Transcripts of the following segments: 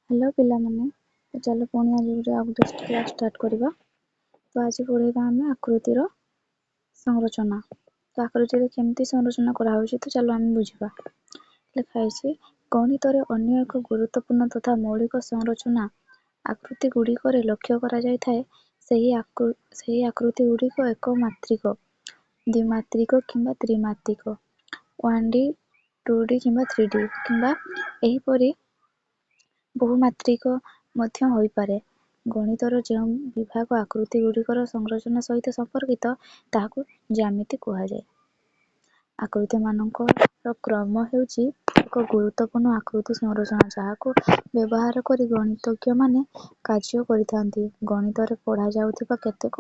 Hello ପିଲାମାନେ, ଚାଲ ପୁଣି ଆଜି ଆଉ ଗୋଟେ କ୍ଲାସ୍ ଷ୍ଟାର୍ଟ କରିବା। ତ ଆଜି ପଢ଼ିବା ଆମେ ଆକୃତିର ସଂରଚନା। ତ ଆକୃତିର କେମିତି ସଂରଚନା କରାହେଉଛି, ତ ଚାଲ ଆମେ ବୁଝିବା। ଲେଖା ହେଇଛି, ଗଣିତରେ ଅନ୍ୟ ଏକ ଗୁରୁତ୍ୱପୂର୍ଣ୍ଣ ତଥା ମୌଳିକ ସଂରଚନା ଆକୃତି ଗୁଡ଼ିକରେ ଲକ୍ଷ୍ୟ କରାଯାଇଥାଏ। ସେହି ଆକୃତି ଗୁଡ଼ିକ ଏକ ମାତ୍ରିକ, ଦ୍ୱିମାତ୍ରିକ କିମ୍ବା ତ୍ରିମାତ୍ରିକ, 1D, 2D କିମ୍ବା 3D କିମ୍ବା ଏହିପରି ବହୁମାତ୍ରିକ ମଧ୍ୟ ହୋଇପାରେ। ଗଣିତର ଯେଉଁ ବିଭାଗ ଆକୃତି ଗୁଡ଼ିକର ସଂରଚନା ସହିତ ସମ୍ପର୍କିତ, ତାହାକୁ ଜ୍ୟାମିତି କୁହାଯାଏ। ଆକୃତିମାନଙ୍କର କ୍ରମ ହେଉଛି ଏକ ଗୁରୁତ୍ୱପୂର୍ଣ୍ଣ ଆକୃତି ସଂରଚନା, ଯାହାକୁ ବ୍ୟବହାର କରି ଗଣିତଜ୍ଞମାନେ କାର୍ଯ୍ୟ କରିଥାନ୍ତି। ଗଣିତରେ ପଢ଼ାଯାଉଥିବା କେତେକ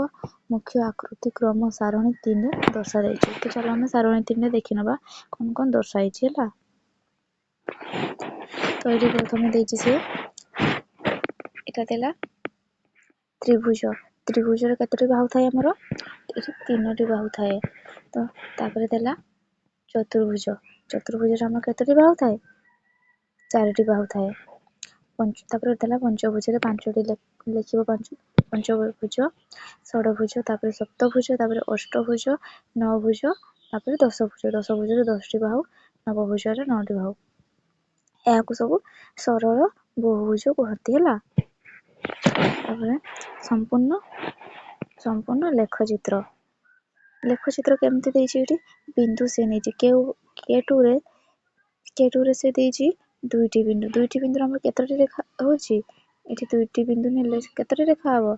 ମୁଖ୍ୟ ଆକୃତି କ୍ରମ ସାରଣୀ 3ରେ ଦର୍ଶାଯାଇଛି। ତ ଚାଲ ଆମେ ସାରଣୀ 3ରେ ଦେଖିନେବା କ'ଣ କ'ଣ ଦର୍ଶାଯାଇଛି। ହେଲା, ତ ଏଠି ପ୍ରଥମେ ଦେଇଛି ସେ, ଏଇଟା ଦେଲା ତ୍ରିଭୁଜ। ତ୍ରିଭୁଜର କେତୋଟି ବାହୁ ଥାଏ ଆମର? ଏଠି 3ଟି ବାହୁ ଥାଏ। ତ ତାପରେ ଦେଲା ଚତୁର୍ଭୁଜ। ଚତୁର୍ଭୁଜରେ ଆମର କେତୋଟି ବାହୁ ଥାଏ? 4ଟି ବାହୁ ଥାଏ। ତାପରେ ଦେଲା ପଞ୍ଚଭୁଜରେ 5ଟି ଲେଖିବ, ପଞ୍ଚଭୁଜ, ଷଡ଼ଭୁଜ, ତାପରେ ସପ୍ତଭୁଜ, ତାପରେ ଅଷ୍ଟଭୁଜ, ନଅଭୁଜ, ତାପରେ ଦଶଭୁଜ। ଦଶଭୁଜରେ 10ଟି ବାହୁ, ନବଭୁଜରେ 9ଟି ବାହୁ। ଏହାକୁ ସବୁ ସରଳ ବହୁଭୁଜ କୁହନ୍ତି। ହେଲା, ତାପରେ ସମ୍ପୂର୍ଣ୍ଣ ଲେଖଚିତ୍ର। ଲେଖଚିତ୍ର କେମିତି ଦେଇଛି ଏଠି? ବିନ୍ଦୁ ସେ ନେଇଛି କେଉଁ କେ ଟୁରେ, କେ ଟୁରେ ସେ ଦେଇଛି 2ଟି ବିନ୍ଦୁ। 2ଟି ବିନ୍ଦୁରେ ଆମର କେତୋଟି ରେଖା ହେଉଛି? ଏଠି 2ଟି ବିନ୍ଦୁ ନେଲେ କେତୋଟି ରେଖା ହବ?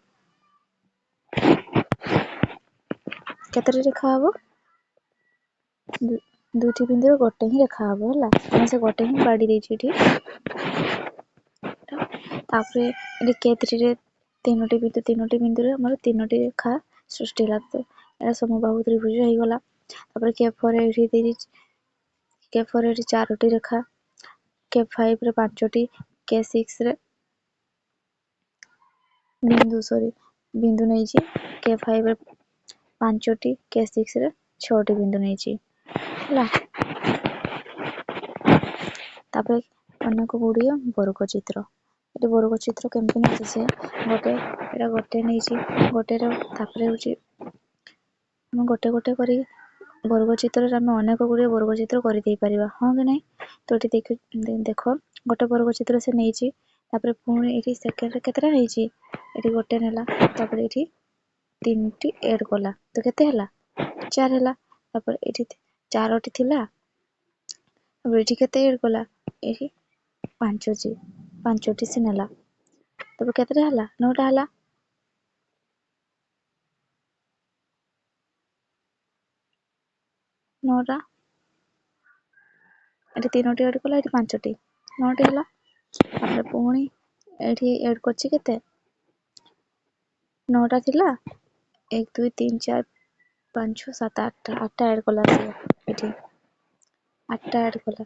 କେତୋଟି ରେଖା ହବ? 2ଟି ବିନ୍ଦୁରେ ଗୋଟେ ହିଁ ରେଖା ହବ। ହେଲା, ଆମେ ସେ ଗୋଟେ ହିଁ ବାଡ଼ି ଦେଇଛି ଏଠି। ତାପରେ ଏଠି କେ 3ରେ 3ଟି ବିନ୍ଦୁ, 3ଟି ବିନ୍ଦୁରେ ଆମର 3ଟି ରେଖା ସୃଷ୍ଟି ହେଲା, ତ ଏଇଟା ସମବାହୁ ତ୍ରିଭୁଜ ହେଇଗଲା। ତାପରେ କେ 4 ଏଠି ଦେଇଛି, କେ 4 ଏଠି 4ଟି ରେଖା, କେ 5ରେ 5ଟି, କେ 6ରେ ବିନ୍ଦୁ, ସରି, ବିନ୍ଦୁ ନେଇଛି, କେ 5ରେ 5ଟି, କେ 6ରେ 6ଟି ବିନ୍ଦୁ ନେଇଛି। ହେଲା, ତାପରେ ଅନେକ ଗୁଡ଼ିଏ ବର୍ଗ ଚିତ୍ର। ଏଠି ବର୍ଗ ଚିତ୍ର କେମିତି ନେଇଛି ସେ? ଗୋଟେ ଏଇଟା ଗୋଟେ ନେଇଛି ଗୋଟେର। ତାପରେ ହେଉଛି ଆମେ ଗୋଟେ ଗୋଟେ କରି ବର୍ଗ ଚିତ୍ରରେ ଆମେ ଅନେକ ଗୁଡ଼ିଏ ବର୍ଗ ଚିତ୍ର କରିଦେଇପାରିବା, ହଁ କି ନାହିଁ? ତ ଏଠି ଦେଖ, ଗୋଟେ ବର୍ଗ ଚିତ୍ର ସେ ନେଇଛି। ତାପରେ ପୁଣି ଏଠି ସେକେଣ୍ଡରେ କେତେଟା ନେଇଛି? ଏଠି ଗୋଟେ ନେଲା, ତାପରେ ଏଠି 3ଟି ଏଡ୍ କଲା, ତ କେତେ ହେଲା? 4 ହେଲା। ତାପରେ ଏଠି 4ଟି ଥିଲା, ତାପରେ ଏଠି କେତେ ଏଡ୍ କଲା? ଏଠି 5ଟି ସେ ନେଲା, ତାପରେ କେତେଟା ହେଲା? 9ଟା ହେଲା। 9ଟା, ଏଠି 3ଟି ଏଡ୍ କଲା, ଏଠି 5ଟି, 9ଟି ହେଲା। ତାପରେ ପୁଣି ଏଠି ଏଡ୍ କରିଛି କେତେ? 9ଟା ଥିଲା, 1, 2, 3, 4, 5, 6, 7, 8, 8ଟା ଏଡ୍ କଲା ସିଏ। ଏଠି 8ଟା ଏଡ୍ କଲା,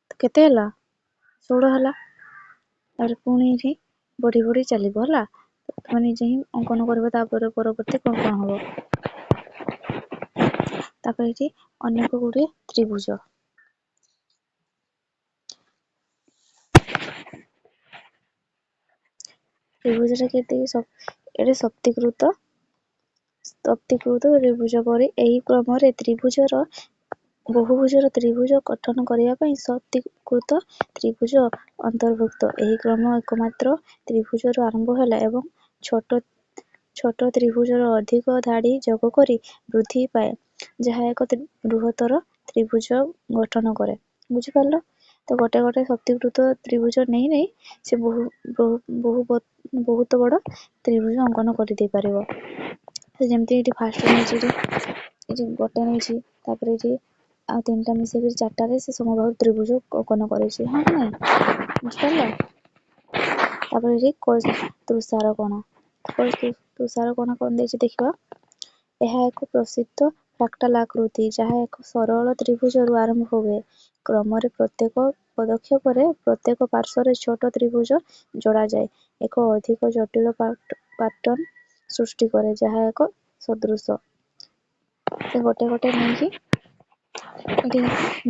ତ କେତେ ହେଲା? 16 ହେଲା। ତାପରେ ପୁଣି ଏଠି ବଢ଼ି ବଢ଼ି ଚାଲିବ। ହେଲା, ତୁମେ ନିଜେ ହିଁ ଅଙ୍କନ କରିବ ତାପରେ ପରବର୍ତ୍ତୀ କ'ଣ କ'ଣ ହବ। ତାପରେ ଏଠି ଅନେକ ଗୁଡ଼ିଏ ତ୍ରିଭୁଜ। ତ୍ରିଭୁଜଟା କେତିକି? ଏଠି ସପ୍ତିକୃତ ତ୍ରିଭୁଜ ପରି ଏହି କ୍ରମରେ ତ୍ରିଭୁଜର ବହୁଭୁଜର ତ୍ରିଭୁଜ ଗଠନ କରିବା ପାଇଁ ସପ୍ତିକୃତ ତ୍ରିଭୁଜ ଅନ୍ତର୍ଭୁକ୍ତ। ଏହି କ୍ରମ ଏକମାତ୍ର ତ୍ରିଭୁଜରୁ ଆରମ୍ଭ ହେଲା ଏବଂ ଛୋଟ ଛୋଟ ତ୍ରିଭୁଜର ଅଧିକ ଧାଡ଼ି ଯୋଗ କରି ବୃଦ୍ଧି ପାଏ, ଯାହା ଏକ ବୃହତ୍ତର ତ୍ରିଭୁଜ ଗଠନ କରେ। ବୁଝିପାରିଲ ତ? ଗୋଟେ ଗୋଟେ ସପ୍ତିକୃତ ତ୍ରିଭୁଜ ନେଇ ନେଇ ସେ ବହୁ ବହୁ ବହୁତ ବଡ଼ ତ୍ରିଭୁଜ ଅଙ୍କନ କରିଦେଇପାରିବ। ସେ ଯେମିତି ଏଠି ଫାଷ୍ଟ ନେଇଛି, ଏଠି ଗୋଟେ ନେଇଛି, ତାପରେ ଏଠି ଆଉ 3ଟା ମିଶେଇକି 4ଟାରେ ସେ ସମବାହୁ ତ୍ରିଭୁଜ ଅଙ୍କନ କରିଛି, ହଁ କି ନାହିଁ? ବୁଝିପାରିଲ? ତାପରେ ଏଠି ତୁଷାର କଣା। ତୁଷାର କଣା କ'ଣ ଦେଇଛି ଦେଖିବା। ଏହା ଏକ ପ୍ରସିଦ୍ଧ ଫ୍ରାକ୍ଟାଲ ଆକୃତି, ଯାହା ଏକ ସରଳ ତ୍ରିଭୁଜରୁ ଆରମ୍ଭ ହୁଏ। କ୍ରମରେ ପ୍ରତ୍ୟେକ ପଦକ୍ଷେପରେ ପ୍ରତ୍ୟେକ ପାର୍ଶ୍ୱରେ ଛୋଟ ତ୍ରିଭୁଜ ଯୋଡ଼ାଯାଏ, ଏକ ଅଧିକ ଜଟିଳ ପାଟର୍ନ ସୃଷ୍ଟି କରେ, ଯାହା ଏକ ସଦୃଶ। ସେ ଗୋଟେ ଗୋଟେ ନେଇକି ଏଠି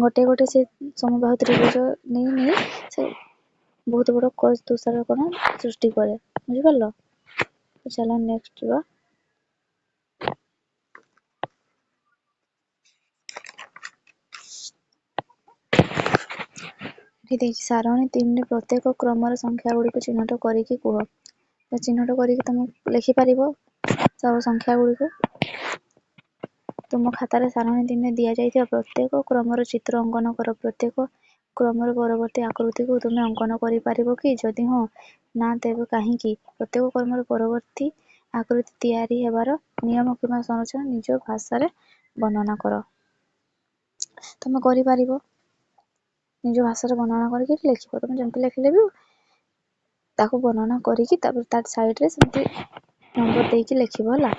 ଗୋଟେ ଗୋଟେ ସେ ସମବାହୁ ତ୍ରିଭୁଜ ନେଇ ନେଇ ସେ ବହୁତ ବଡ଼ କଜ୍ ତୁଷାର କଣା ସୃଷ୍ଟି କରେ। ବୁଝିପାରିଲ? ଚାଲ ନେକ୍ସଟ ଯିବା। ଏଠି ଦେଇଛି ସାରଣୀ 3ରେ ପ୍ରତ୍ୟେକ କ୍ରମର ସଂଖ୍ୟା ଗୁଡ଼ିକୁ ଚିହ୍ନଟ କରିକି କୁହ। ତ ଚିହ୍ନଟ କରିକି ତମେ ଲେଖିପାରିବ ସବୁ ସଂଖ୍ୟା ଗୁଡ଼ିକୁ। ତୁମ ଖାତାରେ ସାରଣୀ 3ରେ ଦିଆଯାଇଥିବା ପ୍ରତ୍ୟେକ କ୍ରମର ଚିତ୍ର ଅଙ୍କନ କର। ପ୍ରତ୍ୟେକ କ୍ରମର ପରବର୍ତ୍ତୀ ଆକୃତିକୁ ତୁମେ ଅଙ୍କନ କରିପାରିବ କି? ଯଦି ହଁ, ନା ତେବେ କାହିଁକି? ପ୍ରତ୍ୟେକ କ୍ରମର ପରବର୍ତ୍ତୀ ଆକୃତି ତିଆରି ହେବାର ନିୟମ କିମ୍ବା ସଂରଚନା ନିଜ ଭାଷାରେ ବର୍ଣ୍ଣନା କର। ତମେ କରିପାରିବ, ନିଜ ଭାଷାରେ ବର୍ଣ୍ଣନା କରିକି ଲେଖିବ। ତମେ ଯେମିତି ଲେଖିଲେ ବି ତାକୁ ବର୍ଣ୍ଣନା କରିକି ତାପରେ ତା ସାଇଡ଼ରେ ସେମିତି ନମ୍ବର ଦେଇକି ଲେଖିବ, ହେଲା।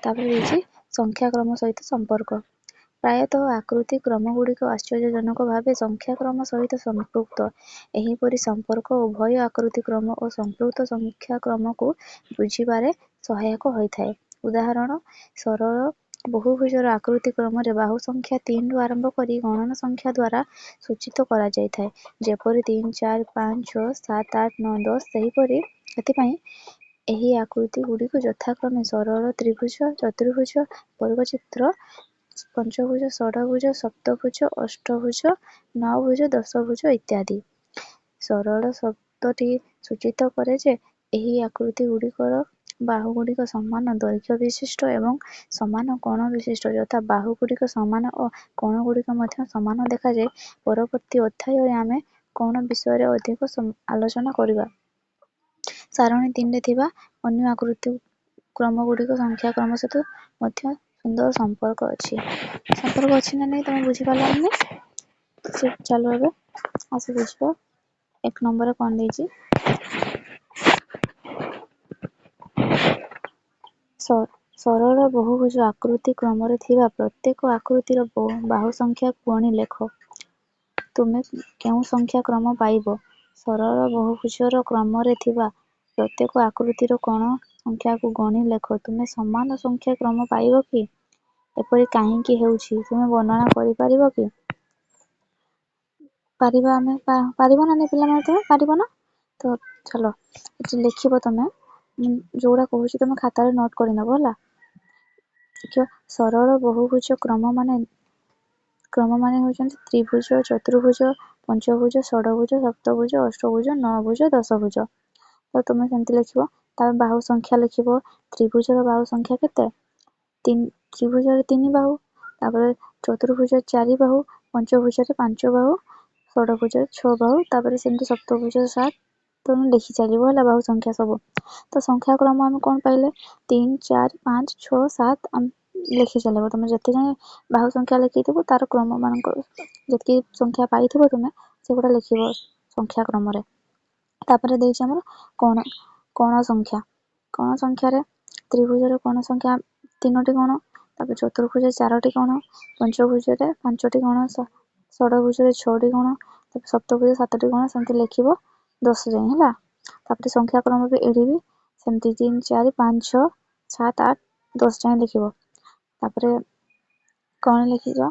ତାପରେ ଦେଇଛି ସଂଖ୍ୟାକ୍ରମ ସହିତ ସମ୍ପର୍କ। ପ୍ରାୟତଃ ଆକୃତି କ୍ରମଗୁଡ଼ିକ ଆଶ୍ଚର୍ଯ୍ୟଜନକ ଭାବେ ସଂଖ୍ୟାକ୍ରମ ସହିତ ସମ୍ପୃକ୍ତ। ଏହିପରି ସମ୍ପର୍କ ଉଭୟ ଆକୃତି କ୍ରମ ଓ ସମ୍ପୃକ୍ତ ସଂଖ୍ୟାକ୍ରମକୁ ବୁଝିବାରେ ସହାୟକ ହୋଇଥାଏ। ଉଦାହରଣ, ସରଳ ବହୁଭୁଜର ଆକୃତି କ୍ରମରେ ବାହୁ ସଂଖ୍ୟା 3ରୁ ଆରମ୍ଭ କରି ଗଣନ ସଂଖ୍ୟା ଦ୍ୱାରା ସୂଚିତ କରାଯାଇଥାଏ, ଯେପରି 3, 4, 5, 6, 7, 8, 9, 10। ସେହିପରି ସେଥିପାଇଁ ଏହି ଆକୃତି ଗୁଡ଼ିକୁ ଯଥାକ୍ରମେ ସରଳ ତ୍ରିଭୁଜ, ଚତୁର୍ଭୁଜ, ବର୍ଗଚିତ୍ର, ପଞ୍ଚଭୁଜ, ଷଡ଼ଭୁଜ, ସପ୍ତଭୁଜ, ଅଷ୍ଟଭୁଜ, ନଅଭୁଜ, ଦଶଭୁଜ ଇତ୍ୟାଦି। ସରଳ ଶବ୍ଦଟି ସୂଚିତ କରେ ଯେ ଏହି ଆକୃତି ଗୁଡ଼ିକର ବାହୁ ଗୁଡ଼ିକ ସମାନ ଦୈର୍ଘ୍ୟ ବିଶିଷ୍ଟ ଏବଂ ସମାନ କୋଣ ବିଶିଷ୍ଟ। ଯଥା ବାହୁ ଗୁଡ଼ିକ ସମାନ ଓ କୋଣ ଗୁଡ଼ିକ ମଧ୍ୟ ସମାନ ଦେଖାଯାଏ। ପରବର୍ତ୍ତୀ ଅଧ୍ୟାୟରେ ଆମେ କୋଣ ବିଷୟରେ ଅଧିକ ଆଲୋଚନା କରିବା। ସାରଣୀ 3ରେ ଥିବା ଅନ୍ୟ ଆକୃତି କ୍ରମ ଗୁଡ଼ିକ ସଂଖ୍ୟା କ୍ରମ ସହିତ ମଧ୍ୟ ସୁନ୍ଦର ସମ୍ପର୍କ ଅଛି। ସମ୍ପର୍କ ଅଛି ନା ନାଇଁ ତମେ ବୁଝିପାରିଲ ନା ନାଇଁ? ସେ ଚାଲ ଏବେ ଆସ ବୁଝିବା। 1 ନମ୍ବରରେ କଣ ଦେଇଛି? ସରଳ ବହୁଭୁଜ ଆକୃତି କ୍ରମରେ ଥିବା ପ୍ରତ୍ୟେକ ଆକୃତିର ବାହୁ ସଂଖ୍ୟାକୁ ଗଣି ଲେଖ। ତୁମେ କେଉଁ ସଂଖ୍ୟା କ୍ରମ ପାଇବ? ସରଳ ବହୁଭୁଜର କ୍ରମରେ ଥିବା ପ୍ରତ୍ୟେକ ଆକୃତିର କୋଣ ସଂଖ୍ୟାକୁ ଗଣି ଲେଖ। ତୁମେ ସମାନ ସଂଖ୍ୟା କ୍ରମ ପାଇବ କି? ଏପରି କାହିଁକି ହେଉଛି ତୁମେ ବର୍ଣ୍ଣନା କରିପାରିବ କି? ପାରିବା ଆମେ, ପାରିବ ନା ନାଇଁ ପିଲାମାନେ? ତୁମେ ପାରିବ ନା? ତ ଚାଲ ଏଠି ଲେଖିବ। ତମେ ଯୋଉଟା କହୁଛି ତମେ ଖାତାରେ ନୋଟ୍ କରିନେବ, ହେଲା। ଦେଖିବ, ସରଳ ବହୁଭୁଜ କ୍ରମ ମାନେ ହେଉଛନ୍ତି ତ୍ରିଭୁଜ, ଚତୁର୍ଭୁଜ, ପଞ୍ଚଭୁଜ, ଷଡ଼ଭୁଜ, ସପ୍ତଭୁଜ, ଅଷ୍ଟଭୁଜ, ନଅଭୁଜ, ଦଶଭୁଜ। ତ ତୁମେ ସେମିତି ଲେଖିବ। ତାପରେ ବାହୁ ସଂଖ୍ୟା ଲେଖିବ। ତ୍ରିଭୁଜର ବାହୁ ସଂଖ୍ୟା କେତେ? ତ୍ରିଭୁଜରେ 3 ବାହୁ, ତାପରେ ଚତୁର୍ଭୁଜ 4 ବାହୁ, ପଞ୍ଚଭୁଜରେ 5 ବାହୁ, ଷଡ଼ଭୁଜରେ 6 ବାହୁ, ତାପରେ ସେମିତି ସପ୍ତଭୁଜ 7। ତମେ ଲେଖି ଚାଲିବ, ହେଲା, ବାହୁ ସଂଖ୍ୟା ସବୁ। ତ ସଂଖ୍ୟାକ୍ରମ ଆମେ କଣ ପାଇଲେ? 3, 4, 5, 6, 7 ଲେଖି ଚାଲିବ। ତମେ ଯେତେ ଯାଏଁ ବାହୁ ସଂଖ୍ୟା ଲେଖିଥିବ, ତାର କ୍ରମ ମାନଙ୍କର ଯେତିକି ସଂଖ୍ୟା ପାଇଥିବ ତୁମେ ସେଗୁଡ଼ା ଲେଖିବ ସଂଖ୍ୟାକ୍ରମରେ। ତାପରେ ଦେଇଛି ଆମର କୋଣ ସଂଖ୍ୟା। କୋଣ ସଂଖ୍ୟାରେ ତ୍ରିଭୁଜର କୋଣ ସଂଖ୍ୟା 3ଟି କୋଣ, ତାପରେ ଚତୁର୍ଭୁଜ 4ଟି କୋଣ, ପଞ୍ଚଭୁଜରେ 5ଟି କୋଣ, ଷଡ଼ଭୁଜରେ 6ଟି କୋଣ, ତାପରେ ସପ୍ତଭୁଜ 7ଟି କୋଣ, ସେମିତି ଲେଖିବ 10 ଯାଏଁ, ହେଲା। ତାପରେ ସଂଖ୍ୟାକ୍ରମ ବି ଏଠି ବି ସେମିତି 3, 4, 5, 6, 7, 8, 10 ଯାଏଁ ଲେଖିବ। ତାପରେ କଣ ଲେଖିଛ?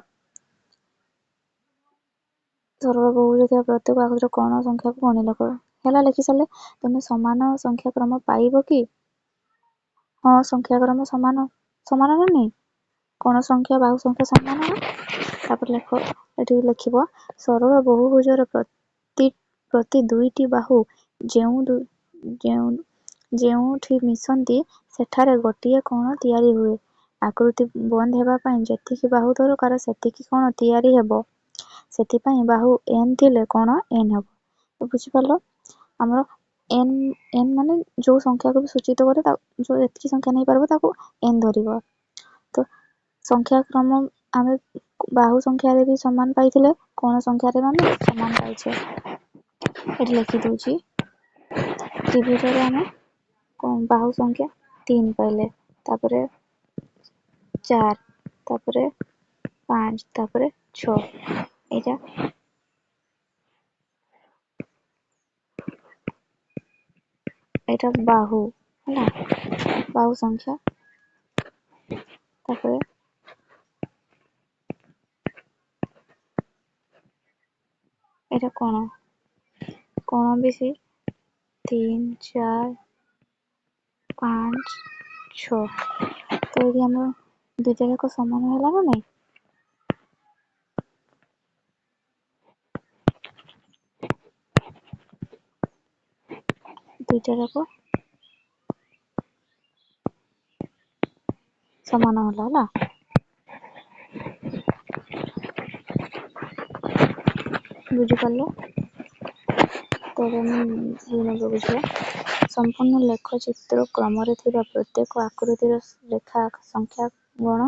ସରଳ ବହୁଭୁଜ ଥିବା ପ୍ରତ୍ୟେକ ଆକୃତିର କୋଣ ସଂଖ୍ୟାକୁ ଗଣି ଲେଖ। ହେଲା, ଲେଖି ସାରିଲେ ତୁମେ ସମାନ ସଂଖ୍ୟାକ୍ରମ ପାଇବ କି? ହଁ, ସଂଖ୍ୟାକ୍ରମ ସମାନ, ସମାନ ନା ନାଇଁ? କୋଣ ସଂଖ୍ୟା ବାହୁ ସଂଖ୍ୟା ସମାନ ନା? ତାପରେ ଲେଖ, ଏଠି ଲେଖିବ ସରଳ ବହୁଭୁଜର ପ୍ରତି 2ଟି ବାହୁ ଯେଉଁଠି ମିଶନ୍ତି ସେଠାରେ ଗୋଟିଏ କୋଣ ତିଆରି ହୁଏ। ଆକୃତି ବନ୍ଦ ହେବା ପାଇଁ ଯେତିକି ବାହୁ ଦରକାର ସେତିକି କୋଣ ତିଆରି ହେବ। ସେଥିପାଇଁ ବାହୁ n ଥିଲେ କୋଣ n ହେବ। ବୁଝିପାରିଲ? ଆମର n ମାନେ ଯୋଉ ସଂଖ୍ୟାକୁ ବି ସୂଚିତ କରେ, ଯୋଉ ଯେତିକି ସଂଖ୍ୟା ନେଇପାରିବ ତାକୁ n ଧରିବ। ତ ସଂଖ୍ୟାକ୍ରମ ଆମେ ବାହୁ ସଂଖ୍ୟାରେ ବି ସମାନ ପାଇଥିଲେ, କୋଣ ସଂଖ୍ୟାରେ ବି ଆମେ ସମାନ ପାଇଛେ। ଏଠି ଲେଖିଦଉଛି, ତ୍ରିଭୁଜରେ ଆମେ ବାହୁ ସଂଖ୍ୟା 3 ପାଇଲେ, ତାପରେ 4, ତାପରେ 5, ତାପରେ 6। ଏଇଟା ବାହୁ ହେଲା, ବାହୁ ସଂଖ୍ୟା। ତାପରେ ଏଇଟା କୋଣ, କୋଣ ବି ସେ 3, 4, 5, 6। ତ ଏଇଠି ଆମର ଦୁଇଟା ଯାକ ସମାନ ହେଲା ନା ନାଇଁ? ଦୁଇଟା ଯାକ ସମାନ ହେଲା, ହେଲା। ବୁଝିପାରିଲ? ତ ଏବେ ଆମେ 2 ନମ୍ବର ବୁଝିବା। ସମ୍ପୂର୍ଣ୍ଣ ଲେଖଚିତ୍ର କ୍ରମରେ ଥିବା ପ୍ରତ୍ୟେକ ଆକୃତିର ରେଖା ସଂଖ୍ୟା ଗଣ,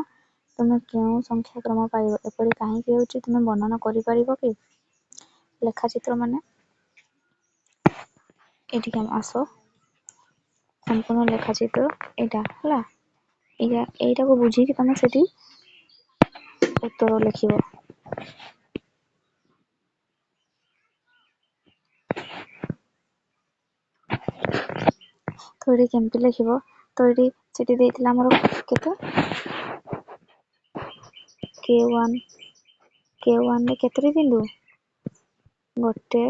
ତୁମେ କେଉଁ ସଂଖ୍ୟା କ୍ରମ ପାଇବ? ଏପରି କାହିଁକି ହେଉଛି, ତୁମେ ବର୍ଣ୍ଣନା କରିପାରିବ କି? ଲେଖାଚିତ୍ର ମାନେ ଏଠିକି ଆମେ ଆସ, ସମ୍ପୂର୍ଣ୍ଣ ଲେଖାଚିତ୍ର ଏଇଟା ହେଲା। ଏଇଟାକୁ ବୁଝିକି ତମେ ସେଠି ଉତ୍ତର ଲେଖିବ। ତ ଏଠି କେମିତି ଲେଖିବ? ତ ଏଠି ସେଠି ଦେଇଥିଲା ଆମର କେତେ? କେ ୱାନ୍, କେ ୱାନ୍ରେ କେତେଟି ବିନ୍ଦୁ? ଗୋଟେ,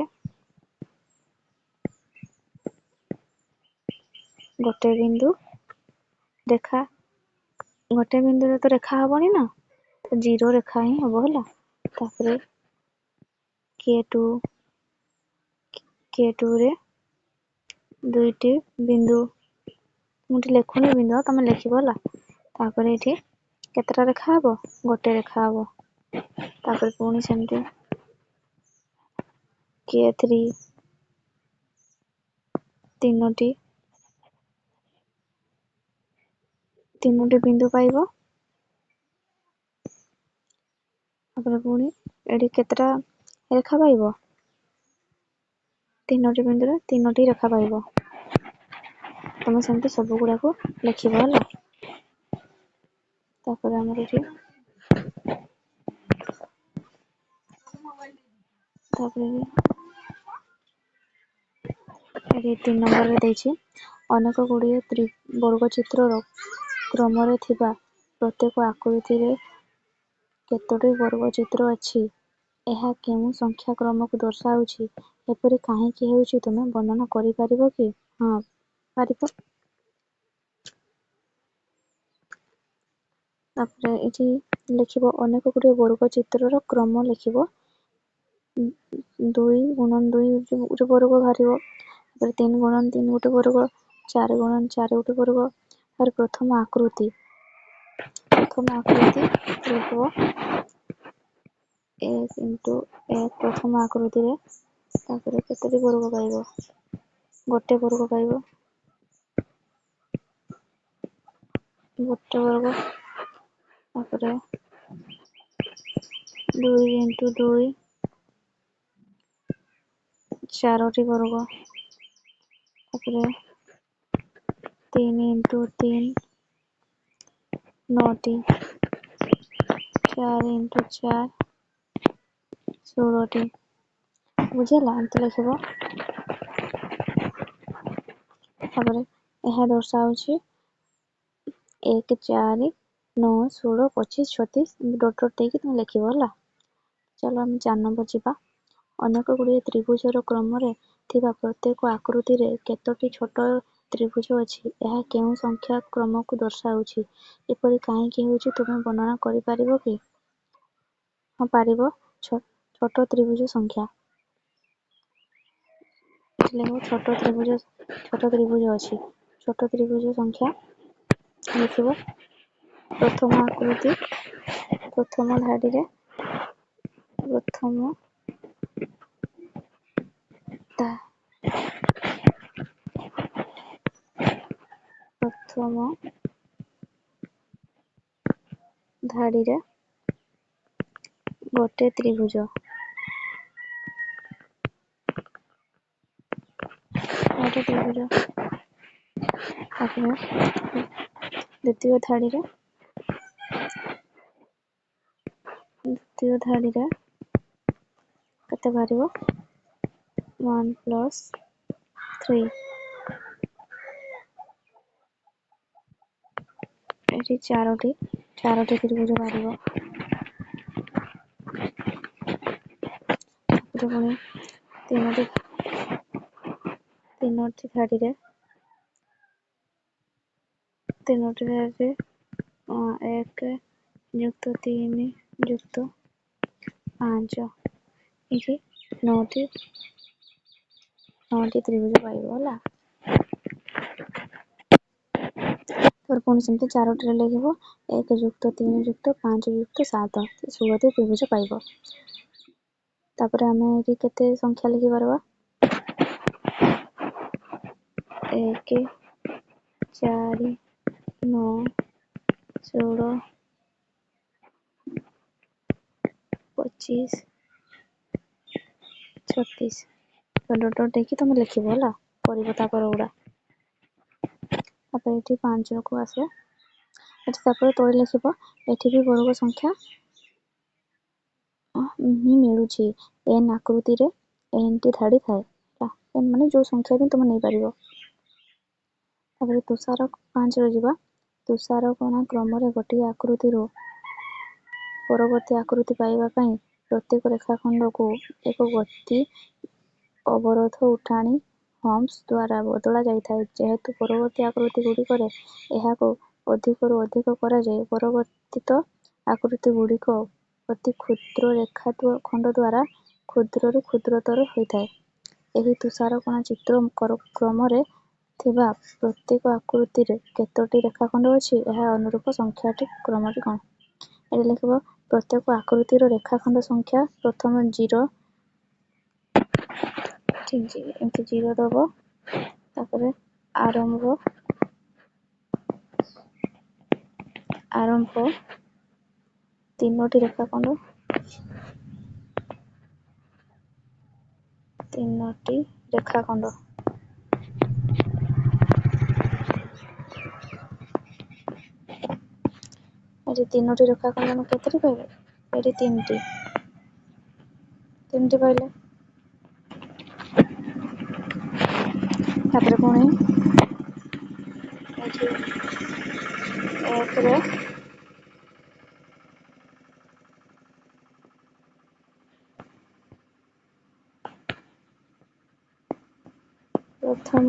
ଗୋଟେ ବିନ୍ଦୁ ରେଖା, ଗୋଟେ ବିନ୍ଦୁରେ ତ ରେଖା ହବନି ନା, ତ 0 ରେଖା ହିଁ ହବ, ହେଲା। ତାପରେ କେ ଟୁ, କେ ଟୁରେ 2ଟି ବିନ୍ଦୁ, ମୁଁ ଏଠି ଲେଖୁନି ବିନ୍ଦୁ, ତମେ ଲେଖିବ, ହେଲା। ତାପରେ ଏଠି କେତେଟା ରେଖା ହବ? ଗୋଟେ ରେଖା ହବ। ତାପରେ ପୁଣି ସେମିତି କେ ଥ୍ରୀ ତିନୋଟି ବିନ୍ଦୁ ପାଇବ। ତାପରେ ପୁଣି ଏଠି କେତେଟା ରେଖା ପାଇବ? ତିନୋଟି ବିନ୍ଦୁରେ ତିନୋଟି ରେଖା ପାଇବ। ତମେ ସେମିତି ସବୁ ଗୁଡାକୁ ଲେଖିବ, ହେଲା। ତାପରେ ଆମର ଏଠି ତାପରେ ଏଠି 3 ନମ୍ବରରେ ଦେଇଛି ଅନେକ ଗୁଡ଼ିଏ ବର୍ଗଚିତ୍ରର କ୍ରମରେ ଥିବା ପ୍ରତ୍ୟେକ ଆକୃତିରେ କେତୋଟି ବର୍ଗଚିତ୍ର ଅଛି? ଏହା କେଉଁ ସଂଖ୍ୟା କ୍ରମକୁ ଦର୍ଶାଉଛି? ଏପରି କାହିଁକି ହେଉଛି, ତୁମେ ବର୍ଣ୍ଣନା କରିପାରିବ କି? ହଁ, ପାରିବ। ତାପରେ ଏଠି ଲେଖିବ ଅନେକ ଗୁଡ଼ିଏ ବର୍ଗଚିତ୍ରର କ୍ରମ ଲେଖିବ। 2 ଗୁଣନ 2 ଗୋଟେ ବର୍ଗ ବାହାରିବ, ତାପରେ 3 ଗୁଣନ 3 ଗୋଟେ ବର୍ଗ, 4 ଗୁଣନ 4 ଗୋଟେ ବର୍ଗ। ତାପରେ ପ୍ରଥମ ଆକୃତି ଲେଖିବ 1 ଇଣ୍ଟୁ 1 ପ୍ରଥମ ଆକୃତିରେ। ତାପରେ କେତୋଟି ବର୍ଗ ପାଇବ? ଗୋଟେ ବର୍ଗ ପାଇବ, ଗୋଟେ ବର୍ଗ। ତାପରେ 2 ଇଣ୍ଟୁ 2 ଚାରୋଟି ବର୍ଗ। ତାପରେ 3 ଇଣ୍ଟୁ 3 9ଟି, 4 ଇଣ୍ଟୁ 4 16ଟି। ବୁଝିହେଲା? ଏମିତି ଲେଖିବ। ତାପରେ ଏହା ଦର୍ଶାଉଛି 1, 4, 9, 16, 25, 36, ଏମିତି ଡଟ୍ ଡଟ୍ ଦେଇକି ତୁମେ ଲେଖିବ, ହେଲା। ଚାଲ ଆମେ 4 ନମ୍ବର ଯିବା। ଅନେକ ଗୁଡ଼ିଏ ତ୍ରିଭୁଜର କ୍ରମରେ ଥିବା ପ୍ରତ୍ୟେକ ଆକୃତିରେ କେତୋଟି ଛୋଟ ତ୍ରିଭୁଜ ଅଛି? ଏହା କେଉଁ ସଂଖ୍ୟା କ୍ରମକୁ ଦର୍ଶାଉଛି? ଏପରି କାହିଁକି ହେଉଛି, ତୁମେ ବର୍ଣ୍ଣନା କରିପାରିବ କି? ହଁ, ପାରିବ। ଛୋଟ ତ୍ରିଭୁଜ ସଂଖ୍ୟା ଏଠି ଲେଖିବ। ଛୋଟ ତ୍ରିଭୁଜ ଅଛି, ଛୋଟ ତ୍ରିଭୁଜ ସଂଖ୍ୟା ଲେଖିବ। ପ୍ରଥମ ଆକୃତି, ପ୍ରଥମ ଧାଡ଼ିରେ, ପ୍ରଥମ ପ୍ରଥମ ଧାଡ଼ିରେ ଗୋଟେ ତ୍ରିଭୁଜ, ଗୋଟେ ତ୍ରିଭୁଜ। ତାପରେ ଦ୍ୱିତୀୟ ଧାଡ଼ିରେ, ଦ୍ୱିତୀୟ ଧାଡ଼ିରେ କେତେ ବାହାରିବ? ୱାନ୍ ପ୍ଲସ୍ ଥ୍ରୀ, ଏଠି ଚାରୋଟି ତ୍ରିଭୁଜ ବାହାରିବ। ତାପରେ ପୁଣି ତିନୋଟି ଧାଡ଼ିରେ, ତିନୋଟି ଧାଡ଼ିରେ 1 ଯୁକ୍ତ 3 ଯୁକ୍ତ 5, ଏଇଠି 9ଟି ତ୍ରିଭୁଜ ପାଇବ ହେଲା। ତାପରେ ପୁଣି ସେମିତି 4ଟିରେ ଲେଖିବ 1 ଯୁକ୍ତ 3 ଯୁକ୍ତ 5 ଯୁକ୍ତ 7, 16ଟି ତ୍ରିଭୁଜ ପାଇବ। ତାପରେ ଆମେ ଏଇଠି କେତେ ସଂଖ୍ୟା ଲେଖିପାରିବା? 1, 4, 9, 16, 25, 36। ଡଟ୍ ଡଟ୍ ଦେଇକି ତମେ ଲେଖିବ ହେଲା, କରିବ ତାପର ଗୁଡ଼ା। ତାପରେ ଏଠି 5କୁ ଆସିବ, ଏଠି ତାପରେ ତଳେ ଲେଖିବ ଏଠି ବି ବର୍ଗ ସଂଖ୍ୟା ହିଁ ମିଳୁଛି। ଏନ୍ ଆକୃତିରେ ଏନ୍ଟି ଧାଡ଼ି ଥାଏ ହେଲା, ଏନ୍ ମାନେ ଯେଉଁ ସଂଖ୍ୟା ବି ତୁମେ ନେଇପାରିବ। ତାପରେ ତୁଷାର 5ରେ ଯିବା। ତୁଷାର କଣା କ୍ରମରେ ଗୋଟିଏ ଆକୃତିରୁ ପରବର୍ତ୍ତୀ ଆକୃତି ପାଇବା ପାଇଁ ପ୍ରତ୍ୟେକ ରେଖାଖଣ୍ଡକୁ ଏକ ଗତି ଅବରୋଧ ଉଠାଣି ହମ୍ପସ ଦ୍ୱାରା ବଦଳା ଯାଇଥାଏ। ଯେହେତୁ ପରବର୍ତ୍ତୀ ଆକୃତି ଗୁଡ଼ିକରେ ଏହାକୁ ଅଧିକରୁ ଅଧିକ କରାଯାଏ, ପରବର୍ତ୍ତିତ ଆକୃତି ଗୁଡ଼ିକ ଅତି କ୍ଷୁଦ୍ର ରେଖାଖଣ୍ଡ ଦ୍ୱାରା କ୍ଷୁଦ୍ରରୁ କ୍ଷୁଦ୍ରତର ହୋଇଥାଏ। ଏହି ତୁଷାରକଣା ଚିତ୍ର କ୍ରମରେ ଥିବା ପ୍ରତ୍ୟେକ ଆକୃତିରେ କେତୋଟି ରେଖାଖଣ୍ଡ ଅଛି, ଏହା ଅନୁରୂପ ସଂଖ୍ୟାଟି କ୍ରମଟି କ'ଣ? ଏଠି ଲେଖିବ ପ୍ରତ୍ୟେକ ଆକୃତିର ରେଖାଖଣ୍ଡ ସଂଖ୍ୟା ପ୍ରଥମ 0, ଏମିତି 0 ଦବ, ତାପରେ ଆରମ୍ଭ 3ଟି ରେଖାଖଣ୍ଡ, 3ଟି ରେଖାଖଣ୍ଡ, ଏଠି 3ଟି ରେଖାଖଣ୍ଡ ଆମେ କେତେଟି ପାଇଲେ? ଏଠି 3ଟି ପାଇଲେ। ତାପରେ ପୁଣି ଏଠି 1ରେ ପ୍ରଥମ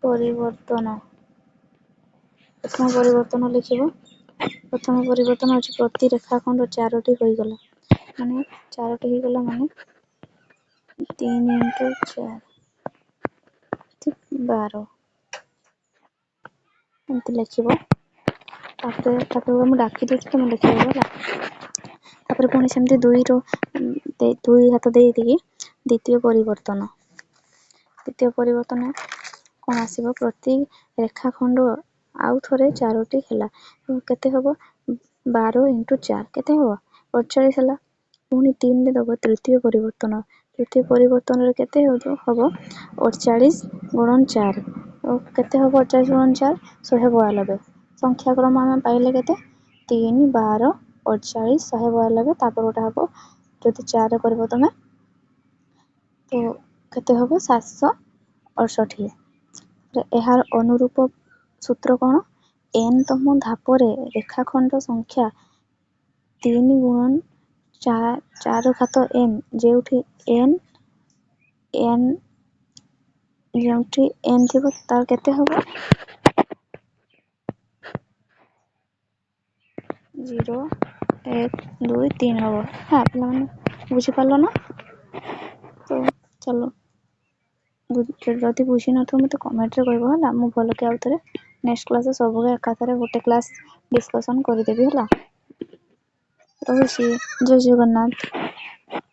ପରିବର୍ତ୍ତନ, ପ୍ରଥମ ପରିବର୍ତ୍ତନ ଲେଖିବ। ପ୍ରଥମ ପରିବର୍ତ୍ତନ ଅଛି ପ୍ରତି ରେଖାଖଣ୍ଡ 4ଟି ହୋଇଗଲା, ମାନେ 4ଟି ହେଇଗଲା ମାନେ 3 ଇଣ୍ଟୁ 4 12, ଏମିତି ଲେଖିବ। ତାପରେ ମୁଁ ଡାକି ଦେଉଛି, ତମେ ଲେଖିବ ହେଲା। ତାପରେ ପୁଣି ସେମିତି 2 ହାତ ଦେଇକି ଦ୍ୱିତୀୟ ପରିବର୍ତ୍ତନ, ଦ୍ୱିତୀୟ ପରିବର୍ତ୍ତନ କ'ଣ ଆସିବ? ପ୍ରତି ରେଖାଖଣ୍ଡ ଆଉ ଥରେ 4ଟି ହେଲା, କେତେ ହବ? 12 ଇଣ୍ଟୁ 4 କେତେ ହବ? 48 ହେଲା। ପୁଣି 3ରେ ଦବ ତୃତୀୟ ପରିବର୍ତ୍ତନ, ତୃତୀୟ ପରିବର୍ତ୍ତନରେ କେତେ ହବ? 48 ଗୁଣନ 4, କେତେ ହବ? 48 ଗୁଣନ 4 192। ସଂଖ୍ୟାକ୍ରମ ଆମେ ପାଇଲେ କେତେ? 3, 12, 48, 192। ତାପରେ ଗୋଟେ ହବ ଯଦି 4 କରିବ ତମେ ତ କେତେ ହବ? 768। ଏହାର ଅନୁରୂପ ସୂତ୍ର କ'ଣ? ଏନ୍ ତମ ଧାପରେ ରେଖାଖଣ୍ଡ ସଂଖ୍ୟା 3 ଗୁଣନ 4 ଘାତ ଏମ୍, ଯେଉଁଠି ଏନ୍, ଏନ୍ ଯେଉଁଠି ଏନ୍ ଥିବ ତାର କେତେ ହବ? 0, 1, 2, 3 ହବ। ହଁ ପିଲାମାନେ ବୁଝିପାରିଲ ନା? ତ ଚାଲ, ଯଦି ବୁଝିନଥିବ ମୋତେ କମେଣ୍ଟରେ କହିବ ହେଲା। ମୁଁ ଭଲକି ଆଉ ଥରେ ନେକ୍ସଟ କ୍ଲାସ୍ରେ ସବୁকে ଏକାଥରେ ଗୋଟେ କ୍ଲାସ୍ ଡିସ୍କସନ୍ କରିଦେବି ହେଲା। ରହୁଛି, ଜୟ ଜଗନ୍ନାଥ।